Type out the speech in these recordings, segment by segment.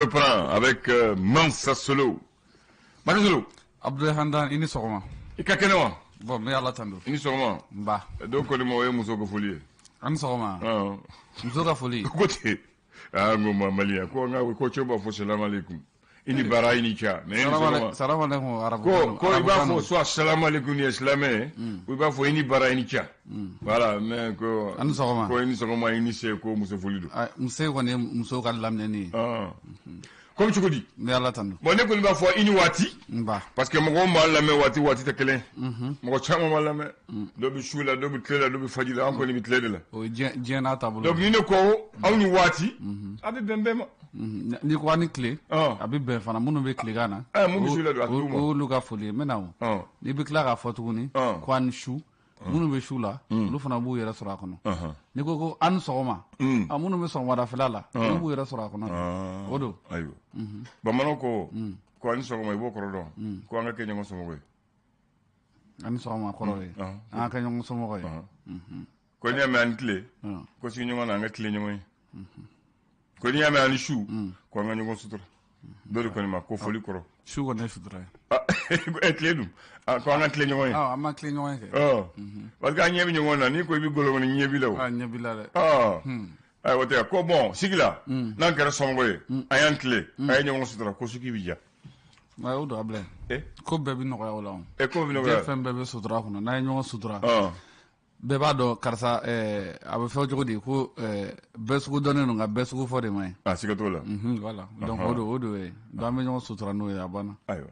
reprend avec Mansa Solo. Mansa Solo. Abdoulaye Handan, i ni sɔgɔma. I ka kɛnɛ wa? Bon, n bɛ Ala tando. I ni sɔgɔma. Nba. Dɔw ko ne ma o ye muso ka foli ye. A ni sɔgɔma. Muso ka foli. Ko ten. Aa, n ko ma malien ko n ka ko cɛw b'a fɔ salam aleykum. I ni baara, i ni ca. Mais i ni sɔgɔma. Salam aleykum arabu. Ko i b'a fɔ soit salam aleykum ni ye silamɛ ye, ou i b'a fɔ i ni baara, i ni ca. Voilà, mais ko. A ni sɔgɔma. Ko i ni sɔgɔma, i ni se, ko muso foli don. Muso kɔni ye muso ka laminɛni ye. Ko bɛ cogo di? N bɛ Ala tanu. Bon, ne kɔni b'a fɔ i ni waati. Nba. Parce que mɔgɔw b'a lamɛn, waati waati tɛ kelen. Mɔgɔ caman b'a lamɛn. Dɔw bɛ su la, dɔw bɛ tile la, dɔw bɛ fajiri la, an kɔni bɛ tile de la. O ye diɲɛ n'a taabolo. Donc ni ne ko aw ni waati, a bɛ bɛn bɛɛ ma. N'i ko aw ni tile, a bɛ bɛn fana minnu bɛ tilegan na. Mun bɛ su la don, a t'u ma. O y'olu ka foli ye, n bɛ na o. N'i bɛ tila k'a fɔ tuguni ko a ni su. Minnu bɛ su la, olu fana b'u yɛrɛ sɔrɔ a kɔnɔ. N'i ko ko a ni sɔgɔma, a minnu bɛ sɔgɔmadafɛla la, olu b'u yɛrɛ sɔrɔ a kɔnɔ. O don. Ayiwa, bamananw ko a ni sɔgɔma, i b'o kɔrɔ dɔn, ko an ka kɛ ɲɔgɔn somɔgɔ ye. A ni sɔgɔma kɔrɔ ye an ka kɛ ɲɔgɔn somɔgɔ ye. Ko n'i y'a mɛn a ni tile, ko sigiɲɔgɔn na, an ka tile ɲɔgɔn ye. Ko n'i y'a mɛn a ni su, ko an ka ɲɔgɔn sutura. Dɔw de kɔni ma ko foli kɔrɔ. Su kɔni ye sutura ye. Tile dun, ko an ka tile ɲɔgɔn ye. An ma tile ɲɔgɔn ye kɛ. Parce que an ɲɛ bɛ ɲɔgɔn na, n'i ko i bɛ gɔlɔngɔni, ɲɛ b'i la o. Ɲɛ b'i la dɛ. Ayiwa, o tɛ ko bon sigi la, n'an kɛra somɔgɔ ye, an y'an tile, an ye ɲɔgɔn sutura, ko sigi bɛ diya. O don, Abulaye. Ko bɛɛ bɛ nɔgɔya o la o. Ko bɛ nɔgɔya. Fɛn bɛɛ bɛ sutura kɔnɔ, n'an ye ɲɔgɔn sutura. Bɛɛ b'a dɔn karisa, a bɛ fɔ cogo di ko bɛɛ sugu dɔnnen don, nka bɛɛ sugu fɔ de man ɲi. A siga t'o la. Voilà, donc o don ye, donc an bɛ ɲɔgɔn sutura n'o ye, a banna. Ayiwa,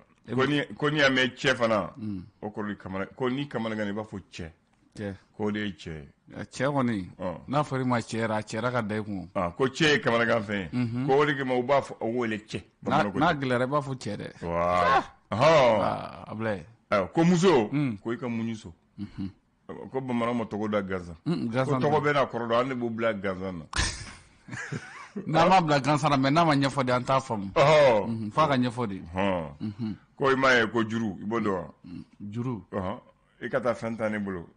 ko n'i y'a mɛn cɛ fana, o kɔrɔ kamana, ko ni kamanagan, i b'a fɔ cɛ. Cɛ. K'o de ye cɛ ye. Cɛ kɔni, n'a fɔra i ma cɛ yɛrɛ, a cɛra ka da i kun. Ko cɛ ye kamanagan fɛn ye. Ko o de kama u b'a fɔ o wele cɛ. N'a gɛlɛyara, i b'a fɔ cɛ dɛ. Voilà. Abulaye. Ayiwa, ko muso, ko i ka muɲu so. Ko bamananw ma tɔgɔ da gansan. Gansan. Ko tɔgɔ bɛ n'a kɔrɔ dɔn, an de b'o bila gansan na. N'an m'a bila gansan na, mais n'a ma ɲɛfɔ de, an t'a faamu. F'a ka ɲɛfɔ de. Ko i m'a ye ko juru, i b'o dɔn wa? Juru. I ka taa fɛn ta ne bolo.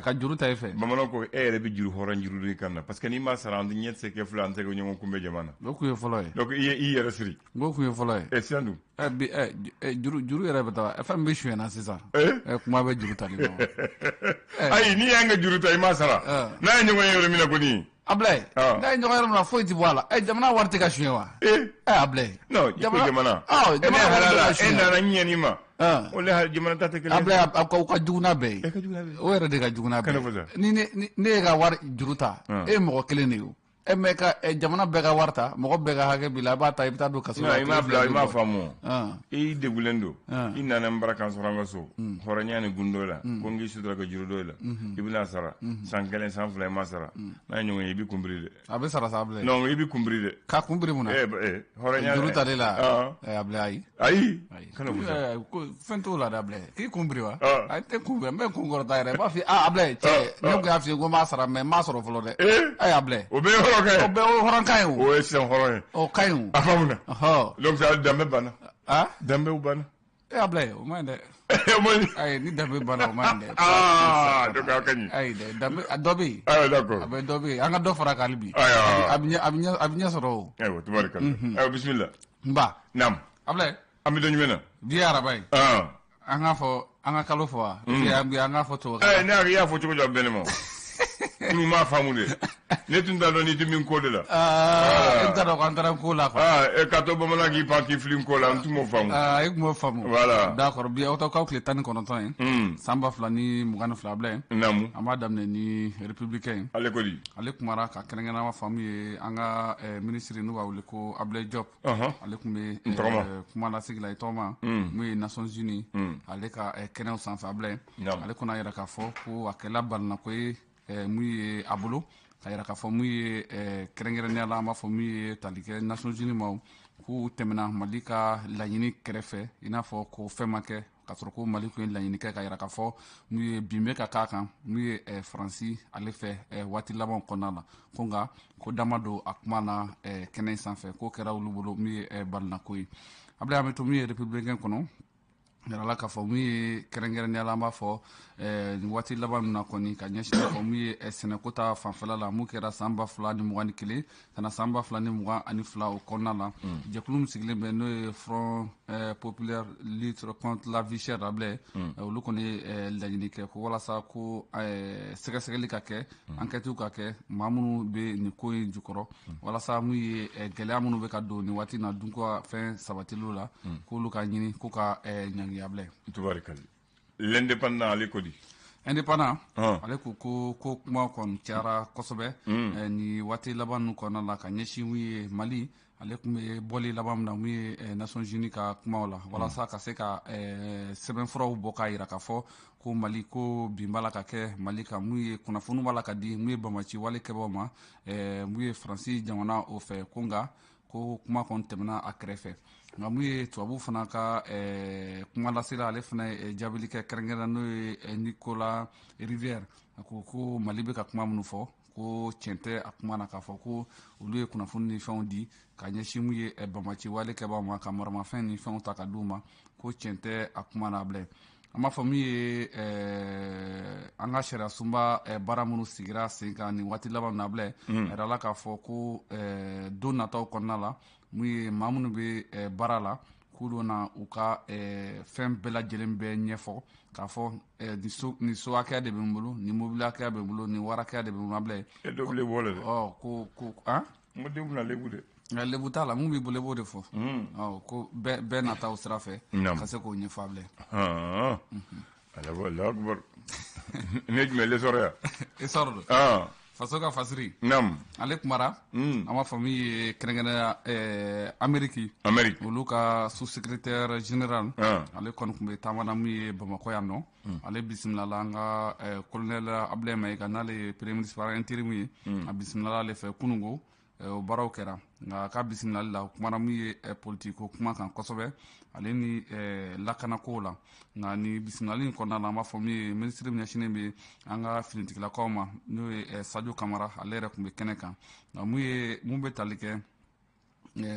Ka juru ta i fɛ. Bamananw ko e yɛrɛ bɛ juru hɔrɔn juru don i kan na, parce que n'i m'a sara, an ɲɛ tɛ se kɛ fila, an tɛ se ka ɲɔgɔn kunbɛn jama na. O kun ye fɔlɔ ye. Donc i ye i yɛrɛ siri. O kun ye fɔlɔ ye. Sisan dun? Bi juru yɛrɛ bɛ taa fɛn min bɛ sonyɛna sisan. Kuma bɛ juru tali ma. Ayi, n'i y'an ka juru ta, i m'a sara. N'a ye ɲɔgɔn ye yɔrɔ min na kɔni. Abulaye. N'a ye ɲɔgɔn yɔrɔ min na, foyi tɛ bɔ a la. Jamana wari tɛ ka suɲɛ wa? Abulaye. Non, jamana. Jamana wari tɛ ka suɲɛ. E nana ɲɛni ma. O le jamana ta tɛ kelen ye. Abulaye, a ka jugu n'a bɛɛ ye. O yɛrɛ de ka jugu n'a bɛɛ ye. Ni ne ye ka wari juru ta, e ye mɔgɔ kelen de ye o. Mais ka jamana bɛɛ ka wari ta, mɔgɔ bɛɛ ka hakɛ b'i la, i b'a ta, i bɛ taa don kaso la. I m'a bila, i m'a faamu. I degulen don. I nana n bara kan sɔrɔ an ka so. Hɔrɔnya ni gundo la. Ko n k'i sutura ka juru dɔ i la. I bɛna sara. San 1, san 2, i m'a sara. N'a ye ɲɔgɔn ye, i bɛ kunbiri dɛ. A bɛ sara sa, Abulaye. Non, i bɛ kunbiri dɛ. Ka kunbiri mun na? Hɔrɔnya. Juru tali la. Abulaye, ayi. Ayi. Fɛn t'o la dɛ, Abulaye. K'i kunbiri wa? A tɛ kunbiri, n bɛ kun kɔrɔta yɛrɛ. I b'a fɔ, Abulaye, cɛ, ne tun y'a f'i ye ko n b'a sara, mais n m'a sɔrɔ fɔlɔ dɛ. Abulaye. O bɛɛ ye hɔrɔn kan ye. O bɛɛ ye hɔrɔn kan ye o. O ye sisan hɔrɔn ye. O ka ɲi o. A faamuna. Donc ça, danbe banna. Danbew banna. Abulaye, o man ɲi dɛ. Ayi, ni danbe banna, o man ɲi dɛ. Donc a ka ɲi. Ayi dɛ, danbe dɔ bɛ yen. Ayiwa, d'accord. A bɛ dɔ bɛ yen, an ka dɔ fara kan hali bi. A bɛ ɲɛ sɔrɔ o. Ayiwa, tabarikala. Ayiwa, bisimila. Nba. Naam. Abulaye. An bɛ don jumɛn na? Bi ye araba ye. An k'a fɔ, an ka kalo fɔ wa? An k'a fɔ tubabukan na. Ne y'a fɔ cogo jɔ, a bɛ bɛn ne ma. Minnu m'a faamu de. Ne tun t'a dɔn n'i tɛ min ko de la. E t'a dɔn k'an taara n ko la quoi. Ka to bamanan k'i pan k'i fili n ko la, n tun m'o faamu. E tun m'o faamu. Voilà. D'accord, bi aw kalo tile 19 ye. San 2022, Abulaye. Naamu. An b'a daminɛ ni républicain ye. Ale ko di? Ale kumara ka kɛrɛnkɛrɛnnenya faamu ye an ka ministre, n'u b'a wele ko Abulaye Diop. Ale tun bɛ kuma lasigi la i tɔgɔma, n'o ye Nations Unies, ale ka kɛnɛw sanfɛ, Abulaye. Ale kɔni y'a yira k'a fɔ ko a kɛla balinako ye mun ye a bolo, ka yira k'a fɔ mun ye kɛrɛnkɛrɛnnenya la, an b'a fɔ mun ye tali kɛ Nations Unies ma, k'u tɛmɛna Mali ka laɲini kɛrɛfɛ, i n'a fɔ ko fɛn ma kɛ, k'a sɔrɔ ko Mali tun ye laɲini kɛ ka yira k'a fɔ mun ye bin bɛ ka k'a kan, mun ye Faransi ale fɛ waati labanw kɔnɔna la, ko nka ko dama don a kuma na kɛnɛ sanfɛ, k'o kɛra olu bolo mun ye balinako ye. Abulaye, an bɛ to mun ye républicain kɔnɔ. Yirala k'a fɔ mun ye kɛrɛnkɛrɛnnenya la, an b'a fɔ nin waati laban min na kɔni, ka ɲɛsin fɔ mun ye sɛnɛko ta fanfɛla la, mun kɛra san 2021 ka na san 2022, o kɔnɔna la, jɛkulu min sigilen bɛ, n'o ye Front populaire lutte contre la vie chère, Ablaye, olu kɔni ye laɲini kɛ ko walasa ko sɛgɛsɛgɛli ka kɛ, enquête ka kɛ, maa minnu bɛ nin ko in jukɔrɔ, walasa mun ye gɛlɛya minnu bɛ ka don nin waati na dunko fɛn sabatiliw la, k'olu ka ɲini ko ka ɲangi, Ablaye. Tubarikali. L'Indépendant, ale ko di? Indépendant, ale ko ko kuma kɔni cayara kosɛbɛ ni waati laban ninnu kɔnɔna la, ka ɲɛsin mun ye Mali, ale tun bɛ bɔli laban min na, mun ye Nations Unies ka kumaw la, walasa ka se ka sɛbɛnfuraw bɔ k'a jira k'a fɔ ko Mali ko bin b'a la ka kɛ Mali kan, mun ye kunnafoniw b'a la ka di mun ye bamaci wale kɛbaaw ma, mun ye Faransi jamana o fɛ, ko nka ko kuma kɔni tɛmɛna a kɛrɛfɛ. Nka mun ye tubabu fana ka kuma lasela, ale fana ye jaabili kɛ kɛrɛnkɛrɛn, n'o ye Nicolas Rivière, a ko ko Mali bɛ ka kuma minnu fɔ, ko tiɲɛ tɛ a kuma na, k'a fɔ ko olu ye kunnafoni ni fɛnw di ka ɲɛsin mun ye bamaci wale kɛbaaw ma, ka maramafɛn ni fɛnw ta ka d'u ma, ko tiɲɛ tɛ a kuma na, bilen. An b'a fɔ min ye an ka sariya sunba baara minnu sigira sen kan nin waati laban na, bilen, a yirala k'a fɔ ko don nataw kɔnɔna la, mun ye maa minnu bɛ baara la, k'olu na u ka fɛn bɛɛ lajɛlen bɛɛ ɲɛfɔ, k'a fɔ nin so hakɛya de bɛ n bolo, nin mobili hakɛya bɛ n bolo, nin wari hakɛya de bɛ n bolo, bilen. E dɔ bɛ bɔ dɛ. Ɔ ko han. N ko denw bɛna lebu dɛ. Nka lebu t'a la, mun b'i bolo i b'o de fɔ. Ɔ ko bɛɛ na taa o sira fɛ ka se k'o ɲɛfɔ a bilen. Allahu akbar. Ne jumɛn L'Essor yan? Essor don. Faso ka fasiri. Ale kumara. An b'a fɔ min ye kɛrɛnkɛrɛnnenya Amérique. Amérique. Olu ka sous-secrétaire général. Ale kɔni tun bɛ taama na mun ye Bamakɔ yan nɔ. Ale bisimilala an ka colonel Abdoulaye Maïga, n'ale ye premier ministre par intérim ye. A bisimilala ale fɛ kununko. O baaraw kɛra, nka a ka bisimilali la, o kumana mun ye politique ko kuma kan kosɛbɛ, ale ni lakanako la. Nka ni bisimilali in kɔnɔna la, an b'a fɔ min ye minisiri min ɲɛsinnen bɛ an ka finitigilakaw ma, n'o ye Sadio Kamara, ale yɛrɛ tun bɛ kɛnɛ kan. Nka mun ye mun bɛ tali kɛ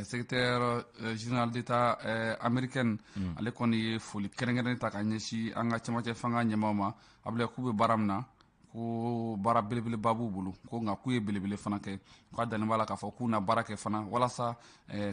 secrétaire général d'État américaine, ale kɔni ye foli kɛrɛnkɛrɛnnen ta ka ɲɛsin an ka cɛmancɛ fanga ɲɛmaaw ma, Abdoulaye, k'u bɛ baara min na, ko baara belebeleba b'u bolo, ko nka k'u ye belebele fana kɛ, k'a dalen b'a la k'a fɔ k'u na baara kɛ fana walasa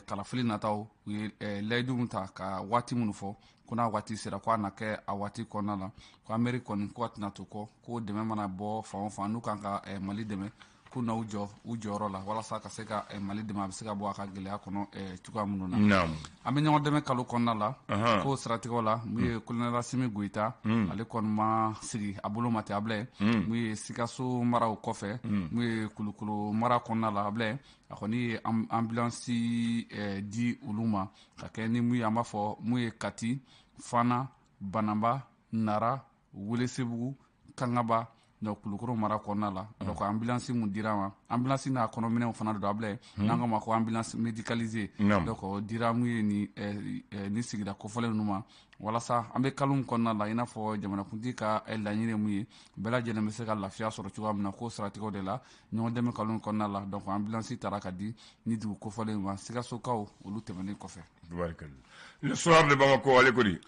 kalafili nataw, u ye layidu min ta ka waati minnu fɔ, ko n'a waati sera, ko a na kɛ a waati kɔnɔna la, ko Amérique kɔni ko a tɛna to kɔ, ko dɛmɛ mana bɔ fan o fan n'u kan ka Mali dɛmɛ, k'u n'u jɔ u jɔyɔrɔ la walasa ka se ka Mali dɛmɛ, a bɛ se ka bɔ a ka gɛlɛya kɔnɔ cogoya minnu na. An bɛ ɲɔgɔn dɛmɛ kalo kɔnɔna la, k'o siratigɛw la, mun ye colonel Assimi Goïta, ale kɔni ma sigi a bolo ma ten, Ablaye, mun ye Sikaso maraw kɔfɛ, mun ye Kulukoro mara kɔnɔna la, Ablaye, a kɔni ye ambulance di olu ma, ka kɛ ni mun ye, an b'a fɔ mun ye Kati, Fana, Banamba, Nara, Welesebugu, Kangaba, donc Kulukoro mara kɔnɔna la. Donc ambulance mun dira ma, ambulance n'a kɔnɔminɛnw fana don, Ablaye, n'an ko ma ko ambulance médicalisée. Donc o dira mun ye ni sigida kofɔlen ninnu ma, walasa an bɛ kalo min kɔnɔna la, i n'a fɔ jamanakuntigi ka laɲini ye mun ye, bɛɛ lajɛlen bɛ se ka lafiya sɔrɔ cogoya min na, k'o siratigɛw de la ɲɔgɔn dɛmɛ kalo in kɔnɔna la. Donc ambulance taara ka di ni dugu kofɔlen ma, Sikasokaw olu tɛmɛnen kɔfɛ. Le Soir de Bamako, ale ko di?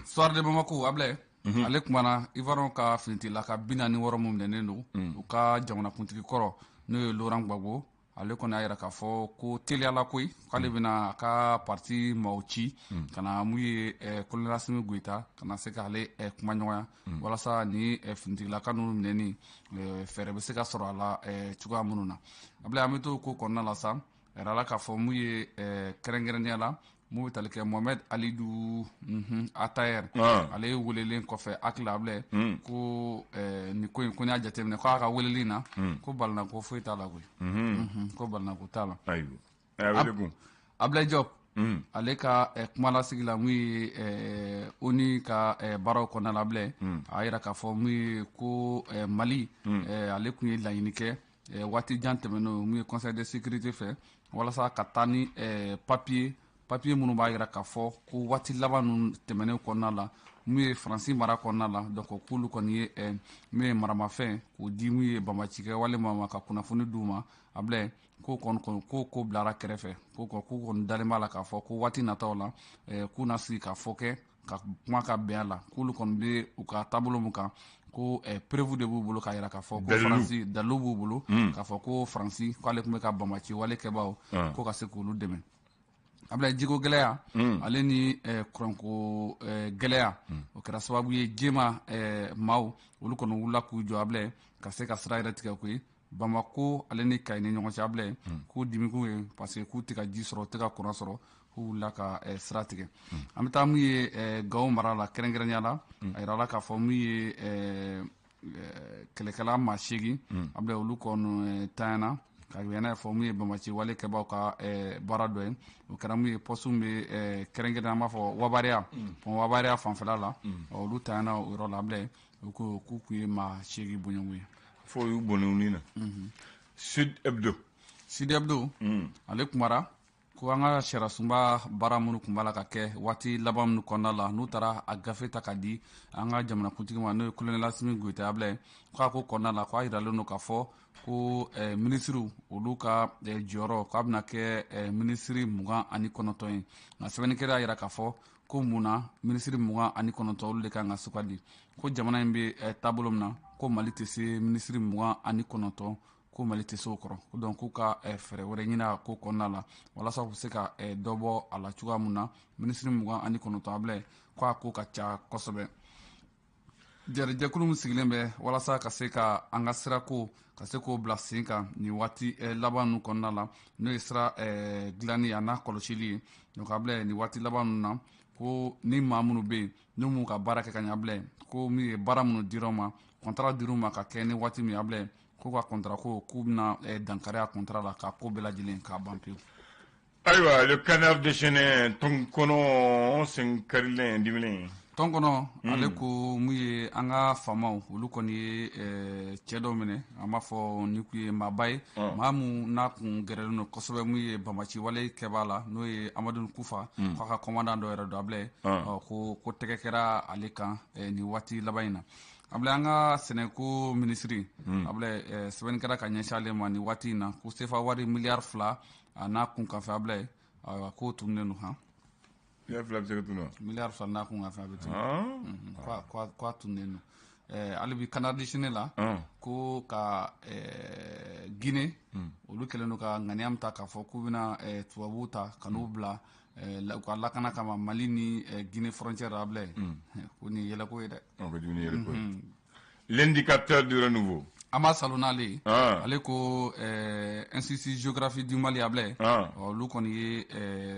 Soir de Bamako, Ablaye, ale kumana Ivoirien ka finitigilaka 46 mun minɛnen don, u ka jamanakuntigi kɔrɔ, n'o ye Laurent Gbagbo, ale kɔni y'a yira k'a fɔ ko teliyala koyi, k'ale bɛna a ka parti maaw ci ka na mun ye colonel Assimi Goïta, ka na se k'ale kuma ɲɔgɔnya, walasa ni finitigilaka ninnu minɛni, fɛɛrɛ bɛ se ka sɔrɔ a la cogoya minnu na. Ablaye, an bɛ to ko kɔnɔna la sa, a yirala k'a fɔ mun ye kɛrɛnkɛrɛnnenya la, mun bɛ tali kɛ Mohamed Alidou Atayer, ale welelen kɔfɛ hakili, Ablaye, ko nin ko in, ko n'i y'a jateminɛ, ko a ka weleli in na, ko balinako foyi t'a la koyi, ko balinako t'a la. Ablaye Diop, ale ka kumalasigi la, mun ye ONU ka baaraw kɔnɔna la, Ablaye, a y'a yira k'a fɔ mun ye ko Mali, ale tun ye laɲini kɛ waati jan tɛmɛnen, mun ye Conseil de sécurité fɛ, walasa ka taa ni papier papiye minnu b'a jira k'a fɔ ko waati laban ninnu tɛmɛnen kɔnɔna la, mun ye Faransi mara kɔnɔna la, donc k'olu kɔni ye min ye maramafɛn k'o di mun ye banbacikɛ walima ma ka kunnafoni d'u ma. Ablaye, ko kɔni ko bilara kɛrɛfɛ, ko k'u kɔni dalen b'a la k'a fɔ ko waati nataw la, k'u na sigi ka fɔ kɛ ka kuma ka bɛn a la, k'olu kɔni bɛ u ka taabolo mun kan, ko preuve de b'u bolo k'a jira k'a fɔ ko Faransi dalilu b'u bolo k'a fɔ ko Faransi k'ale tun bɛ ka banbaci wale kɛbaaw ko ka se k'olu dɛmɛ. Ablaye, jiko gɛlɛya ale ni kuranko gɛlɛya, o kɛra sababu ye Jema maaw olu kɔni wulila k'u jɔ, Ablaye, ka se ka sira yɛrɛ tigɛ koyi Bamako ale ni Kayi ni ɲɔgɔn cɛ. Ablaye, k'u dimikun ye parce que k'u tɛ ka ji sɔrɔ, u tɛ ka kuran sɔrɔ, k'u wulila ka sira tigɛ. An bɛ taa mun ye Gawo mara la, kɛrɛnkɛrɛnnenya la, a yirala k'a fɔ mun ye kɛlɛkɛla maa 8, Ablaye, olu kɔni tanyana ka n'a fɔ mun ye banbaci wale kɛbaaw ka baara dɔ ye. O kɛra mun ye poste bɛ kɛrɛnkɛrɛn, an b'a fɔ Wabariya, pont Wabariya fanfɛla la, olu tanyana o yɔrɔ la. Ablaye, u ko k'u kun ye maa 8 bɔɲɔgɔn ye. Fo y'u bɔnɛ ni na. Sud Hebdo. Sud Hebdo, ale kumara ko an ka sariyasunba baara minnu tun b'a la ka kɛ waati laban minnu kɔnɔna la, n'u taara a gafe ta ka di an ka jamanakuntigi ma, n'o ye colonel Asimi Goyita, Ablaye, k'a ko kɔnɔna la, k'a yiralen don k'a fɔ ko minisiriw olu ka jɔyɔrɔ k'a bɛna kɛ minisiri 29 ye. Nka sɛbɛnnikɛla y'a yira k'a fɔ ko mun na minisiri 29 olu de kan ka sugandi, ko jamana in bɛ taabolo min na, ko Mali tɛ se minisiri 29, ko Mali tɛ se o kɔrɔ. Donc k'u ka fɛɛrɛ wɛrɛ ɲini a ko kɔnɔna la walasa u bɛ se ka dɔ bɔ a la cogoya min na. Minisiri 29, Ablaye, ko a ko ka ca kosɛbɛ. Jɛkulu min sigilen bɛ walasa ka se ka an ka sirako ka se k'o bila sen kan nin waati laban ninnu kɔnɔna la, n'o ye sira dilanni a n'a kɔlɔsili ye, donc Ablaye, nin waati laban ninnu na, ko ni maa minnu bɛ yen n'u m'u ka baara kɛ ka ɲɛ, Ablaye, ko min ye baara minnu dir'u ma, contrat dir'u ma ka kɛ ni waati min, Ablaye, k'u ka contrat ko k'u bɛna dankari a contrat la k'a ko bɛɛ lajɛlen k'a ban pewu. Ayiwa, Le Canard déchaîné, tɔn kɔnɔ sen karilen dimilen. Tɔn kɔnɔ, ale ko mun ye an ka faamaw olu kɔni ye cɛ dɔ minɛ, an b'a fɔ ni kun ye maaba ye, maa mun n'a kun gɛrɛlen don kosɛbɛ mun ye banbaci wale kɛbaa la, n'o ye Amadu Kufa, k'a ka commandant dɔ yɛrɛ don, Ablaye, ko tɛgɛ kɛra ale kan nin waati laban in na. Ablaye, an ka sɛnɛko minisiri, Ablaye, sɛbɛnni kɛra ka ɲɛsin ale ma nin waati in na ko sefa wari miliyari 2 a n'a kun kanfɛ, Ablaye, ayiwa, k'o tununnen don han. Miliyari 2 bɛ se ka tunu wa? Miliyari 2 n'a kun kanfɛ, a bɛ tunu k'a tununnen don. Hali bi Canard déchaîné la, ko ka Guinée olu kɛlen don ka ŋaniya min ta k'a fɔ k'u bɛna tubabuw ta ka n'u bila u ka lakana kama Mali ni Guinée frontière la, Ablaye, ko nin ye yɛlɛko ye dɛ. O ka jugu ni yɛlɛko ye. L'indicateur du renouveau. An b'a salo n'ale ye. Ale ko Institut géographie du Mali, Ablaye, olu kɔni ye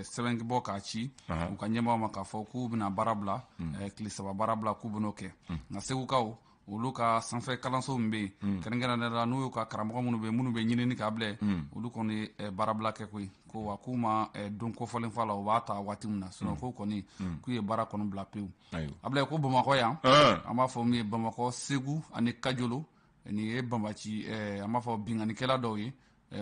sɛbɛn bɔ k'a ci u ka ɲɛmaaw ma k'a fɔ k'u bɛna baara bila, tile 3 baara bila k'u bɛn'o kɛ. Nka Segukaw olu ka sanfɛ kalanso min bɛ yen, kɛrɛnkɛrɛnnenya la n'u y'u ka karamɔgɔ minnu bɛ yen minnu bɛ ɲinini kɛ, Ablaye, olu kɔni ye baara bila kɛ koyi, ko wa k'u ma don kofɔlen fɔ a la, u b'a ta waati min na, sinon ko kɔni k'u ye baara kɔni bila pewu. Ablaye, ko Bamakɔ yan, an b'a fɔ min ye Bamakɔ, Segu ani Kajolo, nin ye banbaci, an b'a fɔ binkannikɛla dɔw ye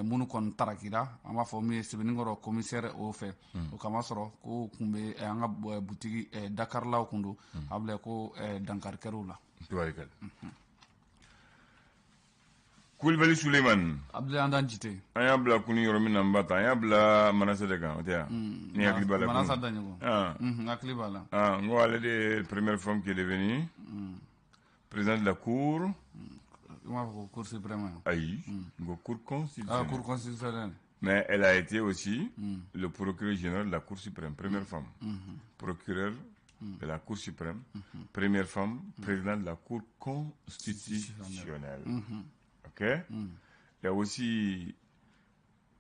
minnu kɔni tarakira, an b'a fɔ min ye Sebenikɔrɔ commissaire o fɛ, o kama sɔrɔ ko kun bɛ an ka butigi dakarilaw kun don, Ablaye, ko dankari kɛr'u la. Tubarikala. Kulibali Suleiman. Ablaye, an dan jite. An y'a bila kunu yɔrɔ min na, n b'a ta, an y'a bila Manasa de kan, o tɛ yan? Ni hakili b'a la. Manasa Daɲɔgɔn. N hakili b'a la. N ko ale de ye première femme qui est devenue présidente de la cour. I m'a fɔ ko Cour suprême? Ayi, n ko Cour constitutionnelle. Ah, Cour constitutionnelle. Mais elle a été aussi le procureur général de la Cour suprême, première femme. Procureur de la Cour suprême, première femme, présidente de la Cour constitutionnelle. Ok. Il y a aussi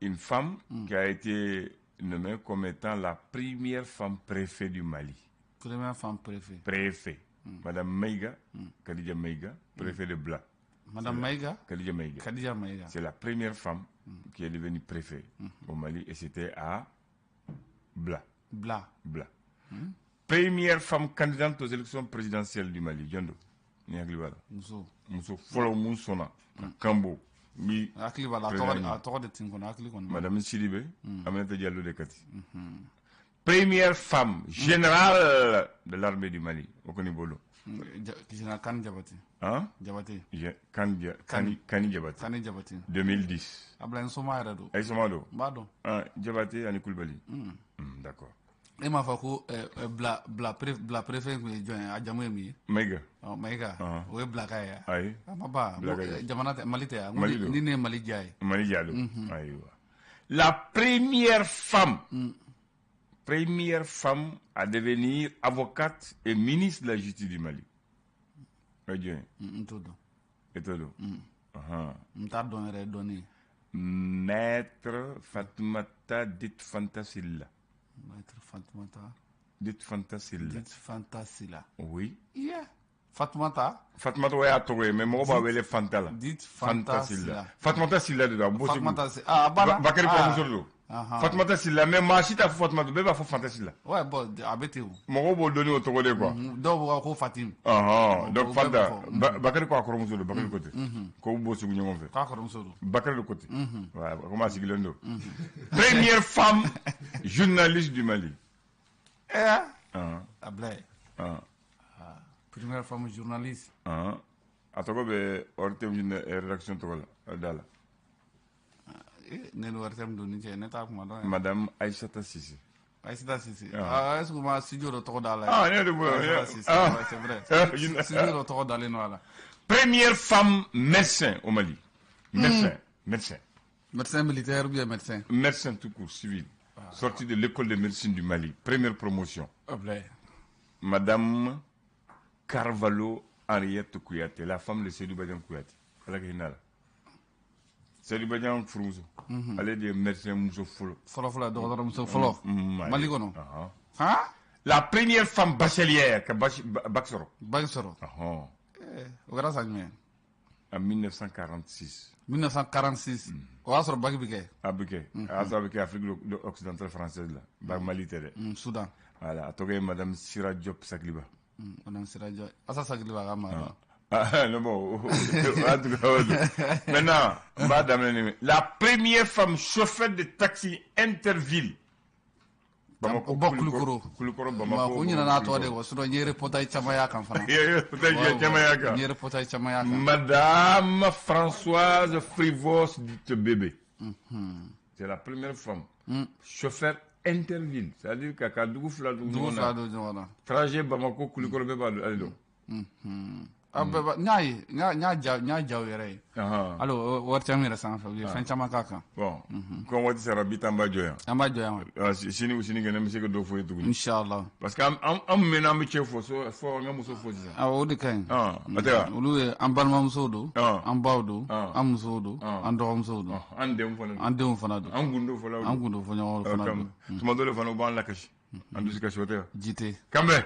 une femme qui a été nommée comme étant la première femme préfet du Mali. Première femme préfet. Préfet. Madame Maïga, Khadija Maïga, préfet de Bla. Madame Maïga. Khadija Maïga. Khadija Maïga. C'est la première femme qui est devenue préfet au Mali et c'était à Bla. Bla. Bla. Première femme candidate aux élections présidentielles du Mali, Diondo. Ni hakili b'a la. Muso. Muso fɔlɔ mun sɔnna ka kanbo mi. Hakili b'a la, a tɔgɔ de tɛ n kɔnɔ, hakili kɔni. Madame Sidibé, Aminata Diallo de Kati. Première femme générale de l'armée du Mali, o kɔni bolo. Général Kani Jabate. Hein? Jabate. Kani, Kani Jabate. Kani Jabate. 2010. Ablaye, n soma yɛrɛ don. Ayi, soma don. N b'a dɔn. Ah, Jabate ani Kulibali. D'accord. E m'a fɔ ko bila préfet tun ye jɔn ye? A jamu ye mun ye? Maïga. Ɔ, Maïga. O ye Bilaka ye. Ayi. A ma ban. Bilaka ye. Jamana tɛ, Mali tɛ yan. Mali don. Ni ne ye Mali diya ye. Mali diya don. Ayiwa. La première femme, première femme à devenir avocate et ministre de la justice du Mali. O ye jɔn ye? N t'o dɔn. E t'o dɔn? N t'a dɔn yɛrɛ, dɔnni ye. Maître Fatoumata Dite Fanta Silla. Maître Fatoumata Dite Fanta Silla. Dite Fanta Silla. Oui. Yeah. Fatoumata. Fatoumata o y'a tɔgɔ ye, mais mɔgɔ b'a wele Fanta la. Dite Fanta Silla. Fatoumata Silla de don. A bɔ Segu. Fatoumata Silla. Ah, a banna. Bakary kɔrɔmuso de don. Ahan. Fatoumata Silla, mais maa si t'a fɔ Fatoumata, bɛɛ b'a fɔ Fanta Silla. Ouais, bon, a bɛ ten o. Mɔgɔw b'o dɔn ni o tɔgɔ de quoi. Dɔw b'o ko Fatim. Ɔhɔn, donc O bɛɛ Fanta, bɛ fɔ. Bakary ko a kɔrɔmuso don, Bakary ko ten. Ko u bɔ Segu ɲɔgɔn fɛ. K'a kɔrɔmuso don. Bakary de ko ten. Voilà, komi a sigilen don. Première femme journaliste du Mali. Eh. Ahan. Ablaye. Ahan. Première femme journaliste. Ahan. A tɔgɔ bɛ ORTM rédaction tɔgɔ la, da la. Ne ni ORTM don ni cɛ, ne t'a kuma dɔn. Madame Aïssata Cissé. Aïssata Cissé. Ah, est-ce que ma studio dɔ tɔgɔ da la? Ah, ne yɛrɛ bolo. Aïssata Cissé, Ah. ouais, c'est vrai. Ah, je- Studio dɔ tɔgɔ dalen don a la. Première femme médecin au Mali. Médecin, médecin. Médecin militaire ou bien médecin? Médecin tout court, civil. Sortie de l'école de médecine du Mali. Première promotion. Ablaye. Madame Carvalho Henriette Kouyaté, la femme de Seydou Badian Kouyaté. Ala ka hinɛ a la. Seydou Badian furumuso. Ale de ye médecin muso fɔlɔ. Fɔlɔ fɔlɔ, dɔgɔtɔrɔmuso fɔlɔ. Mali kɔnɔ. Ahan. Han? La première femme bachelière ka bac sɔrɔ. Bac sɔrɔ. Ɔhɔn. O kɛra san jumɛn? En 1946. 1946. O y'a sɔrɔ bac bɛ kɛ. A bɛ kɛ. A y'a sɔrɔ a bɛ kɛ Afrique occidentale française la. Bac Mali tɛ dɛ. Soudan. Voilà, a tɔgɔ ye Madame Sira Diop Sakiliba. Madame Sira Diop. Asa Sakiliba ka maa. Ah, non, bon, en tout cas, maintenant, n b'a daminɛ ni la première femme chauffeur de taxi interville. Bamako, Bɔ Kulukoro. Kulukoro, Ma Bamako. ko n ɲinɛna a tɔgɔ de kɔ, sinon n ye reportage caman y'a kan fana. I ye reportage caman y'a kan. N ye reportage caman y'a kan. Madame Françoise Frivos dite Bébé. C'est la première femme chauffeur interville, c'est-à-dire k'a ka dugu fila dugu Dugu ɲɔgɔn fila na. don ɲɔgɔn na. Trajet Bamako Kulukoro, bɛɛ b'a dɔn, ale dɔn. A bɛɛ n y'a ye, n y'a jaw yɛrɛ ye. Hali ORTM yɛrɛ sanfɛ, u ye fɛn caman k'a kan. Bon, comme waati sera bi ta, an b'a jɔ yan. An b'a jɔ yan wa? Ah, sini ou sinikɛnɛ, n bɛ se ka dɔ fɔ ye tuguni. Inshallah. Parce que an mɛnna, an bɛ cɛ fɔ, so fɔ an ka muso fɔ sisan. Awɔ, o de ka ɲi. Ah, o tɛ wa? Olu ye an balimamusow don, Ah. an baw don, Ah. an musow don, an dɔgɔmusow don, Ah, an denw fana don. An denw fana don. An gundo fɔlaw An don. gundo fɔɲɔgɔnw fana don. Tuma dɔw la fana, u b'an lakasi. An dusu kasi, o tɛ wa? Jite. Kanbɛn.